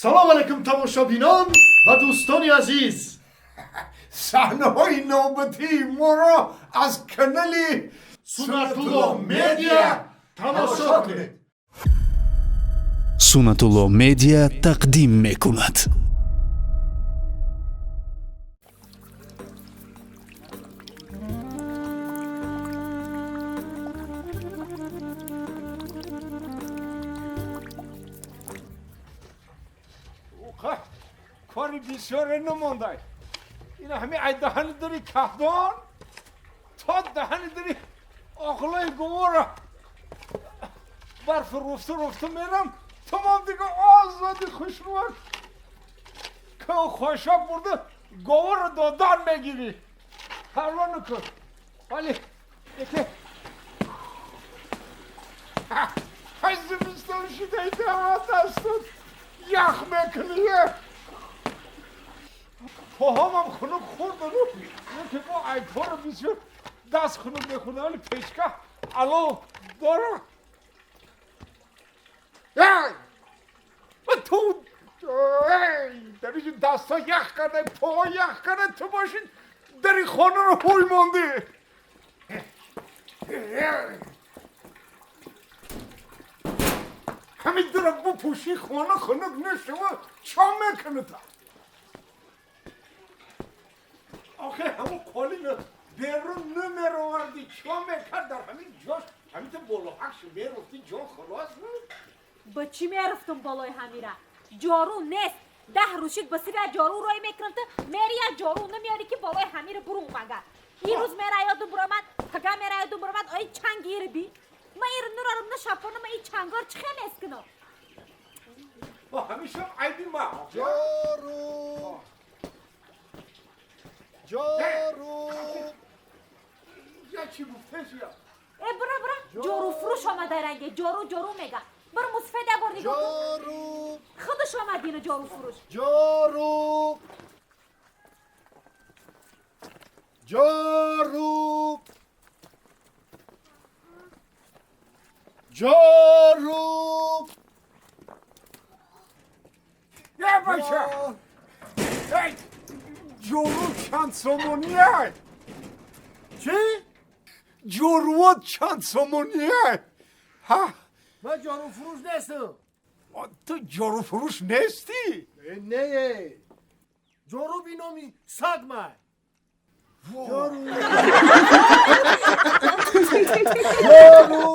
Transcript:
Салом алейкум, тамошобинон ва дӯстони азиз. Саҳнаҳои навбатии моро аз канали Сунатулло Медиа тамошо кунед. Сунатулло Медиа тақдим мекунад. Кори бисёре намондай. Ина ҳами ай даҳани дари кафдон то даҳани дари оқлои гувора барф руфту руфту мерам, тамом дига озоди хушрӯак ка хошоб бурда говора додан мегирӣ. Парво накун. Вале яке зимистон шидаи дастут ях мекунӣ. Поҳомам хунук хӯрдану яке бо айпоро бисёр даст хунук мехӯрда, вале печка ало дора. Ту дариҷи дастҳо ях карда, поҳо ях карда, ту боши дари хонаро ҳуй мондӣ. Ҳамин дара бупӯшӣ, хона хунук нашава, чо мекунад? Охе ҳамон қолина берун намеровардӣ, чо мекард дар ҳамин ҷош? Ҳамин болоҳакш мерофтӣ, ҷо халос буд. Ба чӣ мерафтум болои ҳамира? Ҷору нест. 10 рӯз шид ба сири ҷору рой мекунам, ту мери як ҷору намеёри ки болои ҳамира бурун мага. Ин рӯз мераёдум буромад, пага мераёдум буромад, ои чанг ири би. Ма ири нурарум нашапонам, ма и чангор чӣ хел эс кунам? Ҳамишам айби ма. Ҷору! Ҷору! Я чӣ гуфтешия? Э, бура, бура, ҷору фурӯш омада ранге, ҷору ҷору мега. Бир мусфеда бор нигоҳ кун. Ҷору! Худаш омад ину ҷору фурӯш. Ҷору! Ҷору! Ҷору! Я бача! Эй, ҷору чанд сомоние? Чӣ? Ҷоруот чанд сомоние? Ҳа? Ман ҷоруфурӯш нестам. Ту ҷоруфурӯш нестӣ? Не, ҷору биноми саг май. Ҷору! Ҷору!